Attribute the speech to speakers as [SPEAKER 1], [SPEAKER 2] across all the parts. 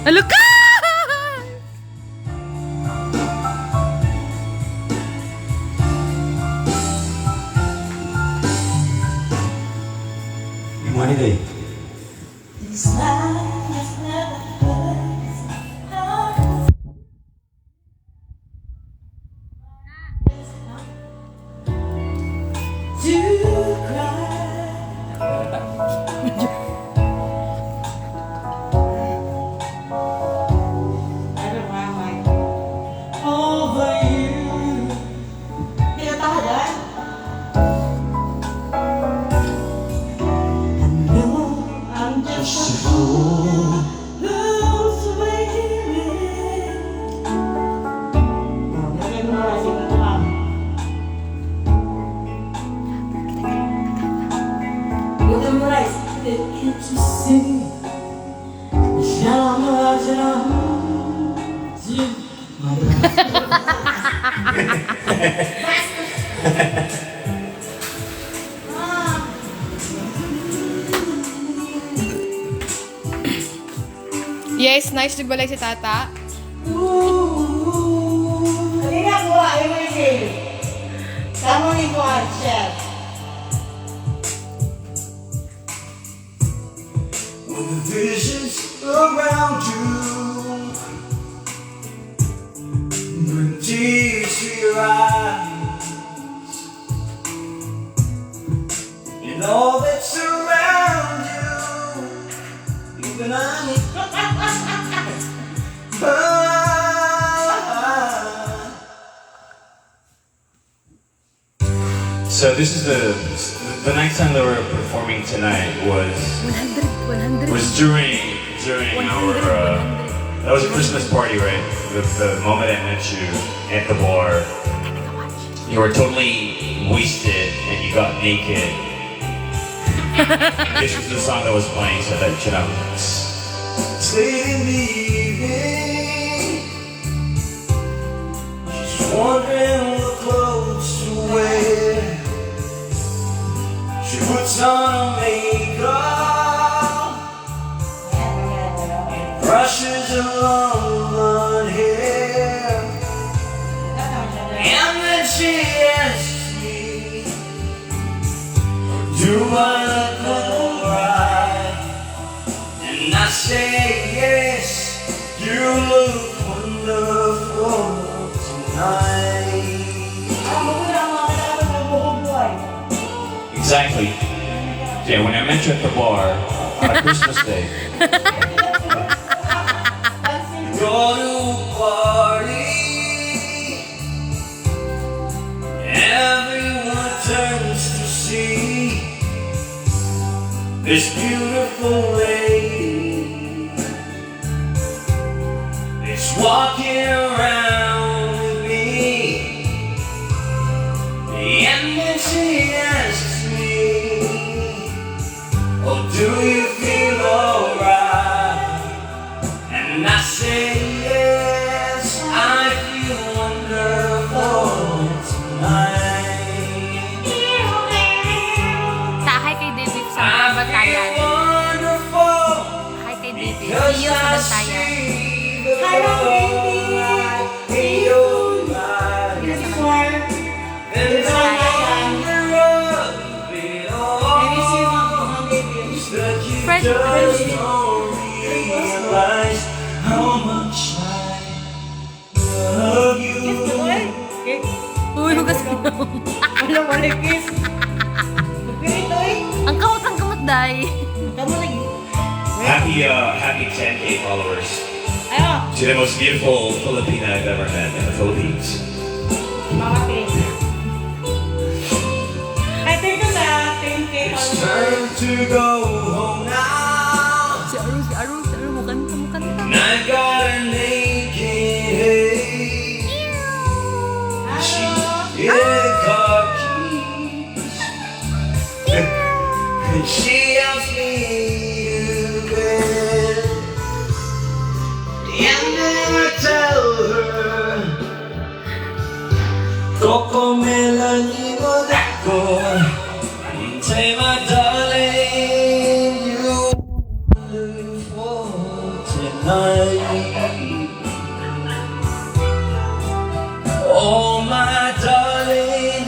[SPEAKER 1] Alo ka!
[SPEAKER 2] Money day.
[SPEAKER 3] Over you. I know I'm just a fool who's waiting. Can't you see? Shalom, shalom.
[SPEAKER 1] Yes, nice to balay si Tata.
[SPEAKER 3] Kanina kuha, ayaw mo yung Tama ni kuha, chef.
[SPEAKER 2] When the visions around you bring tears to your eyes, and all that surround you, even I.
[SPEAKER 4] So this is the night time that we're performing tonight was
[SPEAKER 1] 100, 100.
[SPEAKER 4] was during our
[SPEAKER 1] 100, 100.
[SPEAKER 4] that was a Christmas party, right? The moment I met you at the bar, you were totally wasted and you got naked. This was the song that was playing, so that
[SPEAKER 2] It's late in the evening. She's wondering what clothes to wear. She puts on her makeup and brushes her long blonde hair. And then she asks me, "Do I look alright?" And I say yes, you look wonderful tonight.
[SPEAKER 4] Exactly. Yeah, when I met you at the bar on a Christmas day.
[SPEAKER 2] Go to a party, everyone turns to see this beautiful lady is walking around with me. And then she asks me, "Oh, do you feel alright?" And I say, "Yes, I feel wonderful tonight."
[SPEAKER 1] Ta, hi kay David sa
[SPEAKER 2] I
[SPEAKER 1] Bantayan.
[SPEAKER 2] feel wonderful
[SPEAKER 1] Hi kay David.
[SPEAKER 2] because
[SPEAKER 1] See you sa
[SPEAKER 2] I
[SPEAKER 1] Bantayan.
[SPEAKER 2] see the
[SPEAKER 3] Hi, Ma'am
[SPEAKER 2] light in your eyes. And the wonder of it all is that you
[SPEAKER 1] Fred-
[SPEAKER 2] just don't realize how much I love you.
[SPEAKER 1] Uy, hugas ko.
[SPEAKER 3] Wala, wala kiss. Pirito eh.
[SPEAKER 1] Ang kamot, day.
[SPEAKER 3] Kamu lagi.
[SPEAKER 4] Happy 10K followers
[SPEAKER 3] Ayo,
[SPEAKER 4] to the most beautiful Filipina I've ever met in the Philippines.
[SPEAKER 3] Mama Pink. Ay, thank you sa 10K
[SPEAKER 2] It's
[SPEAKER 3] followers.
[SPEAKER 2] time to go home now.
[SPEAKER 1] Si Aru, si Aru, si Aru. Mukanta, mukanta.
[SPEAKER 2] And I got an aching head. She
[SPEAKER 3] Hello.
[SPEAKER 2] hid the car keys. And she helps me to bed. And then I tell her, Coco Melanie Monaco, say my darling, you wonderful Tonight. Oh, my darling,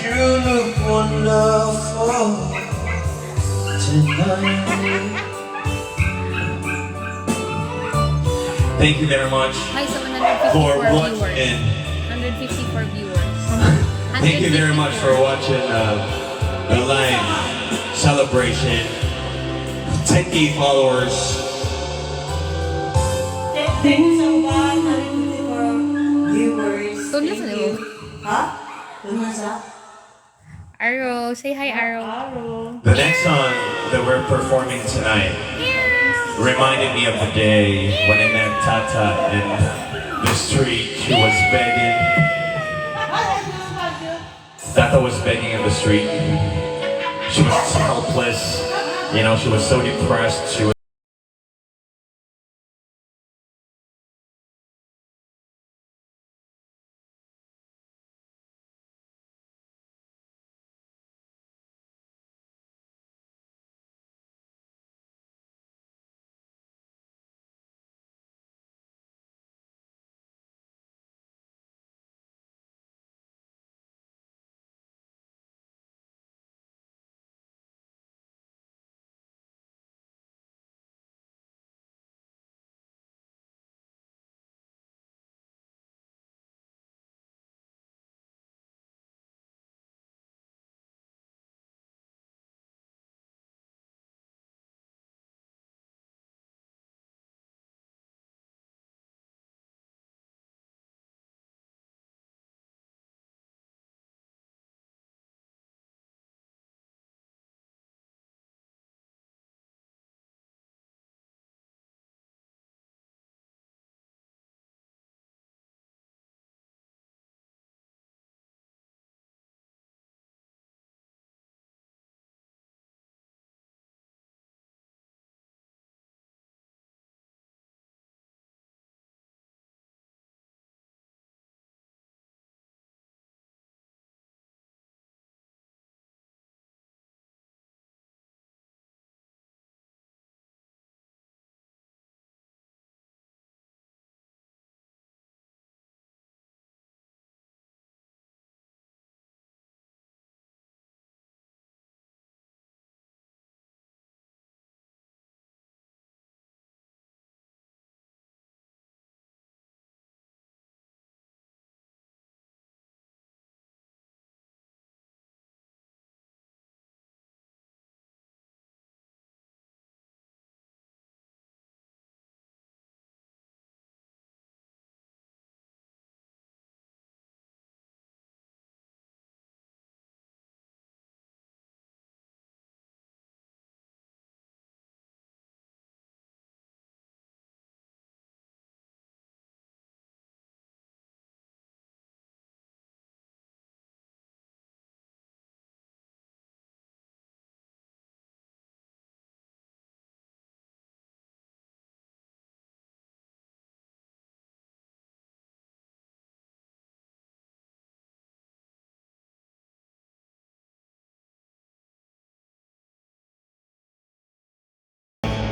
[SPEAKER 2] you look wonderful tonight.
[SPEAKER 4] Thank you very much
[SPEAKER 1] Hi sa 154
[SPEAKER 4] for
[SPEAKER 1] viewers.
[SPEAKER 4] watching.
[SPEAKER 1] 154 viewers.
[SPEAKER 4] Thank you very much for
[SPEAKER 1] 154.
[SPEAKER 4] watching the live celebration. 10K followers.
[SPEAKER 3] Thank you sa 154 viewers.
[SPEAKER 1] Tunla sa
[SPEAKER 3] Thank
[SPEAKER 1] libo.
[SPEAKER 3] you. Ha? Tunla sa?
[SPEAKER 1] Arrow, say hi, Arrow.
[SPEAKER 3] Arrow.
[SPEAKER 4] The next song that we're performing tonight reminded me of the day when I met Tata in the street. She was begging. Tata was begging in the street. She was helpless. She was so depressed. She was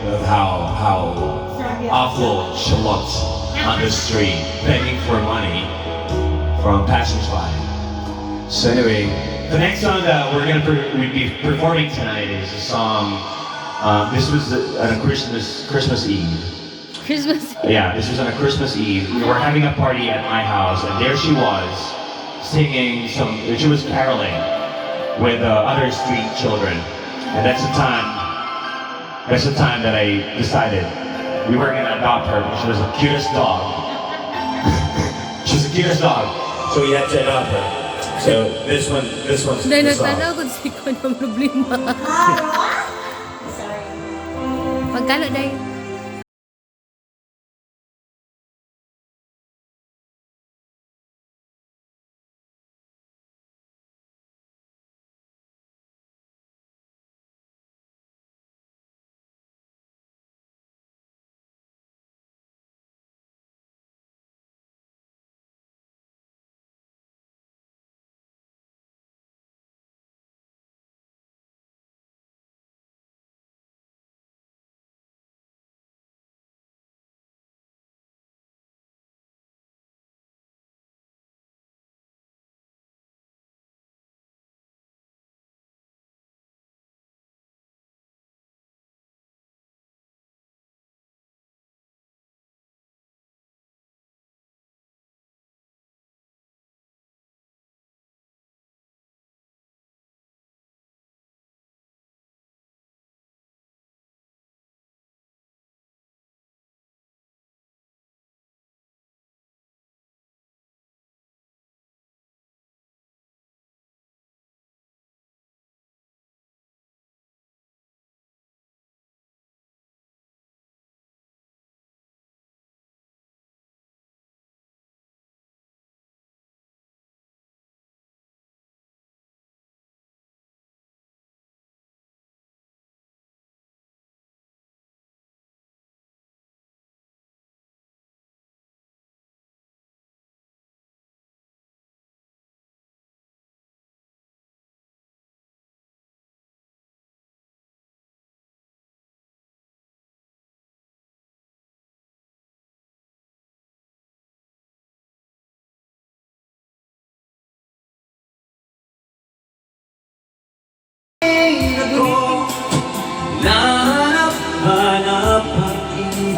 [SPEAKER 4] of how awful she looked on the street, begging for money from passersby. So anyway, the next song that we're gonna we'd be performing tonight is a song. This was on a Christmas Eve.
[SPEAKER 1] Christmas.
[SPEAKER 4] Yeah, this was on a Christmas Eve. We were having a party at my house, and there she was, singing some. She was caroling with other street children, and that's the time. That's the time that I decided we were gonna adopt her because she was the cutest dog. She was the cutest dog, so we had to adopt her. So this one's
[SPEAKER 1] Dahil
[SPEAKER 4] the song.
[SPEAKER 1] nagtanaw kung si ko ng problema.
[SPEAKER 3] Sorry.
[SPEAKER 1] Pagkalo, day.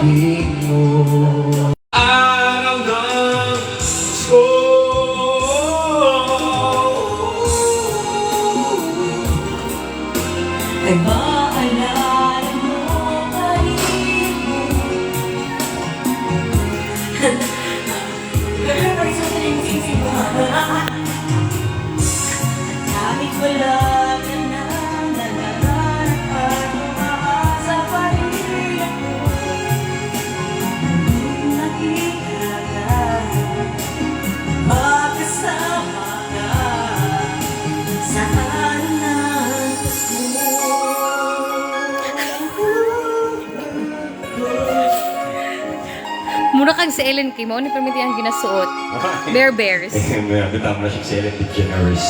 [SPEAKER 2] Pag-ibig mo. Araw ng Pasko.
[SPEAKER 3] Ay maalala mo pa rin mo. Pero pa rin sa singsing mo. Kahit wala ka na, nanangarap at umaasa pa rin ako. Muling nakita ka, makasama ka sa araw ng Pasko.
[SPEAKER 1] Mura kag si Ellen kay mao ni permiti ang ginasuot. Bear Bears.
[SPEAKER 4] Eh, tama na siya si Ellen DeGeneres.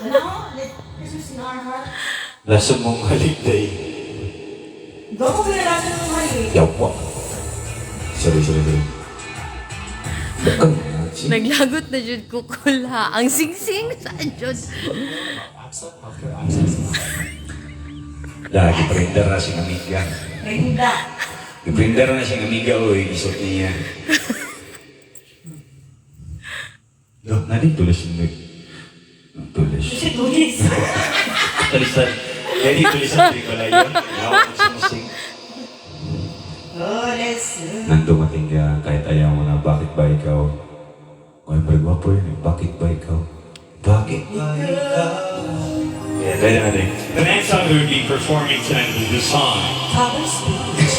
[SPEAKER 3] Ano? Let Christmas in our heart.
[SPEAKER 4] Nasa mong holiday.
[SPEAKER 3] Doon ko pinalasan ng halik.
[SPEAKER 4] Yawa. Sorry, sorry, sorry. Bakang na, chi.
[SPEAKER 1] Naglagot na jud kukul ha. Ang singsing sa jud.
[SPEAKER 4] Lagi, printer na siyang amiga.
[SPEAKER 3] Rinda.
[SPEAKER 4] Printer na siyang amiga, oy. Isot niya. Do, nadi tulis yung nag... Tulis.
[SPEAKER 3] Kasi tulis.
[SPEAKER 4] Tulis na. Nadi tulis ang pelikula yun. Yawa, singsing.
[SPEAKER 3] Tulis.
[SPEAKER 4] Nang dumating ka, kahit ayaw mo na, bakit ba ikaw? Ay, parang gwapo yun eh. Bakit ba ikaw? Bakit ba ikaw? Yeah, pwede natin. The next song we would be performing tonight was the song.
[SPEAKER 3] Father's speech.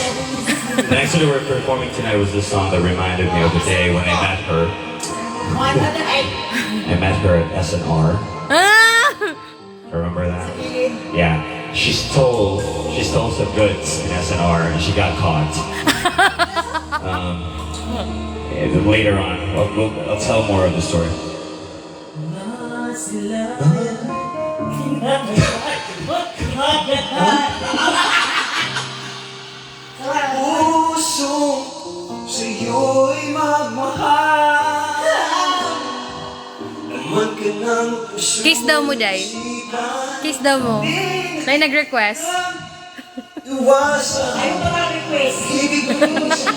[SPEAKER 4] The next song we were performing tonight was the song that reminded me of the day when I met her.
[SPEAKER 3] One other ay.
[SPEAKER 4] I met her at SNR.
[SPEAKER 1] Ah!
[SPEAKER 4] Remember that? Yeah. She stole some goods in SNR and she got caught. And later on, I'll tell more of the story.
[SPEAKER 3] Masila.
[SPEAKER 2] Puso sa'yo'y magmahal. Laman ka ng puso.
[SPEAKER 1] Kiss daw mo, Day. Kiss daw mo. May nag-request.
[SPEAKER 2] Iwasan
[SPEAKER 3] Ayaw pa nga request.
[SPEAKER 2] ibig mo sa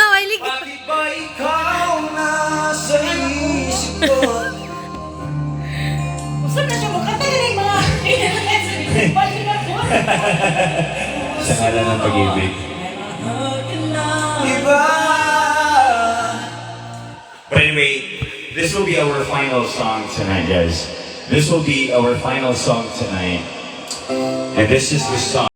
[SPEAKER 1] May lig-
[SPEAKER 2] Bakit ba ikaw nasa isip ko?
[SPEAKER 3] Gusto na siya magkanta na rin mga. Balik na po.
[SPEAKER 4] Sa ngalan ng pag-ibig.
[SPEAKER 2] Iba.
[SPEAKER 4] But anyway, this will be our final song tonight, guys. This will be our final song tonight. And this is the song.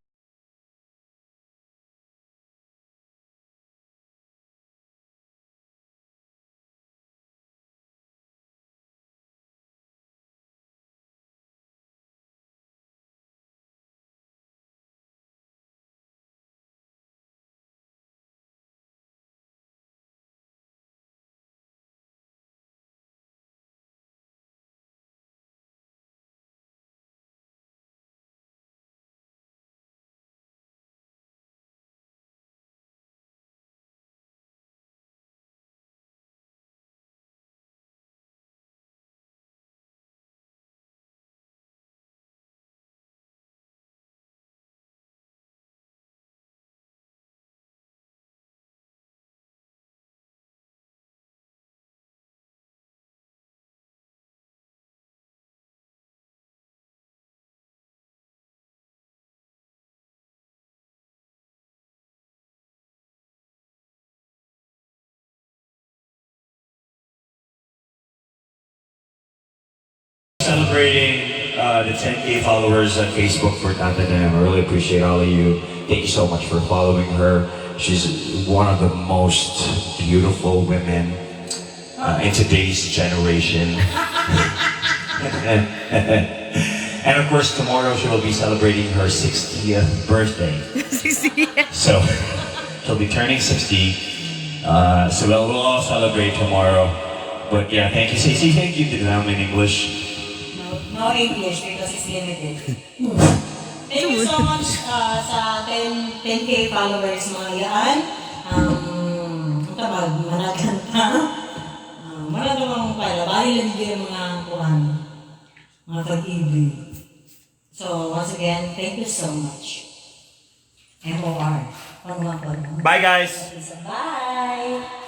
[SPEAKER 4] Celebrating the 10K followers on Facebook for Tante Dem. I really appreciate all of you. Thank you so much for following her. She's one of the most beautiful women in today's generation. And of course, tomorrow she will be celebrating her 60th birthday. So she'll be turning 60. So we'll all celebrate tomorrow. But yeah, thank you. Say thank you to them in English.
[SPEAKER 3] No, no English because it's limited. Thank you so much sa 10, 10K followers mga yaan. Ang taba. Pag managan ka. Wala namang pala. Bali lang yung mga kuan, mga pag-ibig. So, once again, thank you so much. MOR. Ano nga po?
[SPEAKER 4] Bye, guys!
[SPEAKER 3] Bye!